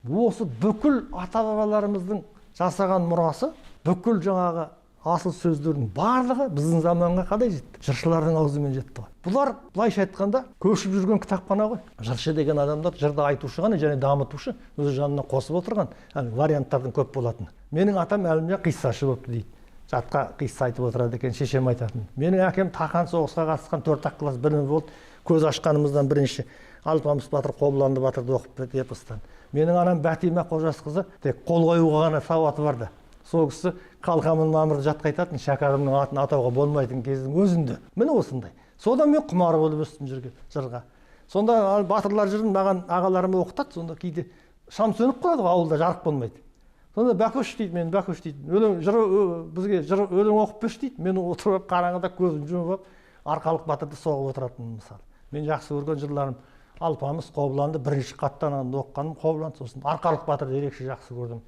Осы бүкіл ата бабаларымыздың жасаған мұрасы, бүкіл жаңағы асыл сөздердің барлығы біздің заманға қалай жетті? Жыршылардың аузымен жетті ғой. Бұлар, былайша айтқанда, көшіп жүрген кітапхана ғой. Жыршы деген адамдар жырды айтушы ғана және дамытушы, өзі жанына қосып отырған, яғни варианттардың көп болатыны. Менің атам Әлімжан қиссашы болыпты дейді. Жатқа қисса айтып отырады екен, шешем айтатын. Менің әкем Тақан соғысқа қатысқан, 4-ақ класс білімі болды. Көз ашқанымыздан бірінші Алпамыс батыр, Қобыланды батырды оқып берді эпостан. Менің анам Бәтима Қожасқызы тек қол қоюға ғана сауаты бар да. Сол кісі Қалқаман Мамырды жатқа айтатын, Шәкәрімнің атын атауға болмайтын кездің өзінде. Міне, осындай. Содан мен құмар болып өстім жырға. Сонда батырлар жырын маған ағаларым оқытады, сонда кейде шам сөніп қалады ғой, ауылда жарық болмайды. Сонда «Бәкөш», – дейді, мен Бәкөш дейді, «өлең жыр, бізге жыр, өлең оқып берші», – дейді. Мен отырып алып, қараңғыда көзім жұмып алып, Арқалық батырды соғып отыратынмын. Мысалы, мен жақсы көрген жырларым Алпамыс, Қобыланды. Бірінші қаттан оқығаным Қобыланды, сосын Арқалық батырды ерекше жақсы көрдім.